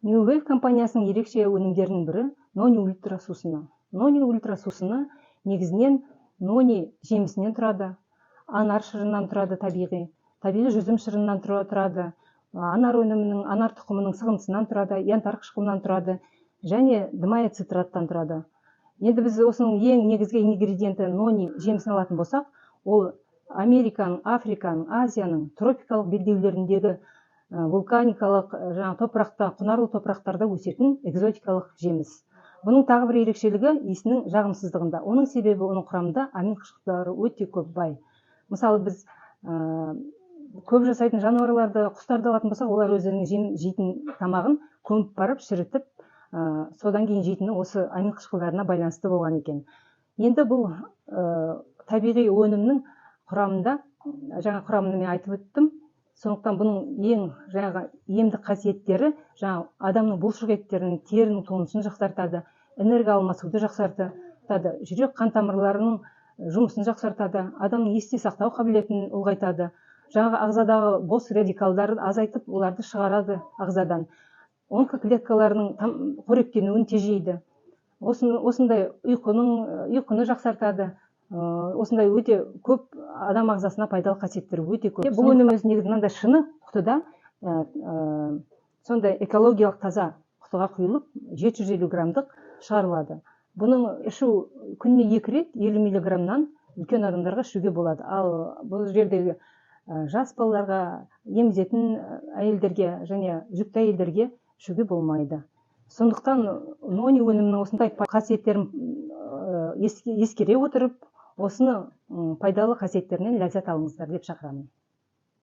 New Wave компаниясының ерекше өнімдерінің бірі — Нони Ультра сусыны. Нони Ультра сусыны негізінен нони жемісінен тұрады, анар шырынынан тұрады, табиғи жүзім шырынынан тұрады, анар өнімінің, анар тұқымының сығындысынан тұрады, янтарь қышқылынан тұрады және дымая цитраттан тұрады. Енді біз осының ең негізгі ингредиенті нони жемісін алатын болсақ, ол Американың, Африканың, Азияның тропикалық белдеулеріндегі вулканикалық, жаңағы топырақта, құнарлы топырақтарда өсетін экзотикалық жеміс. Бұның тағы бір ерекшелігі — иісінің жағымсыздығында. Оның себебі — оның құрамында амин қышқылдары өте көп, бай. Мысалы, біз көп жасайтын жануарларды, құстарды алатын болсақ, олар өздерінің жейтін тамағын көміп барып, шірітіп, содан кейін жейтіні осы амин қышқылдарына байланысты болған екен. Енді бұл табиғи өнімнің құрамында, жаңа құрамын мен айтып өттім. Сондықтан бұның ең жаңағы емдік қасиеттері жаңағы адамның бұлшық еттерінің, терінің тонусын жақсартады, энергия алмасуды жақсартады, жүрек қан тамырларының жұмысын жақсартады, адамның есте сақтау қабілетін ұлғайтады, жаңағы ағзадағы бос радикалдарды азайтып, оларды шығарады ағзадан, онкоклеткаларының қоректенуін тежейді, осындай ұйқыны жақсартады. Осындай өте көп адам ағзасына пайдалы қасиеттері өте көп. Бұл өнім өзі негізі мынандай шыны құтыда, сондай экологиялық таза құтыға құйылып, 750 граммдық шығарылады. Бұның ішу күніне екі рет 50 миллиграммнан үлкен адамдарға ішуге болады. Ал бұл жердегі жас балаларға, емізетін әйелдерге және жүкті әйелдерге ішуге болмайды. Сондықтан нони өнімінің осындай қасиеттерін ескере отырып, осыны пайдалы қасиеттерінен ләззат алыңыздар деп шақырамын.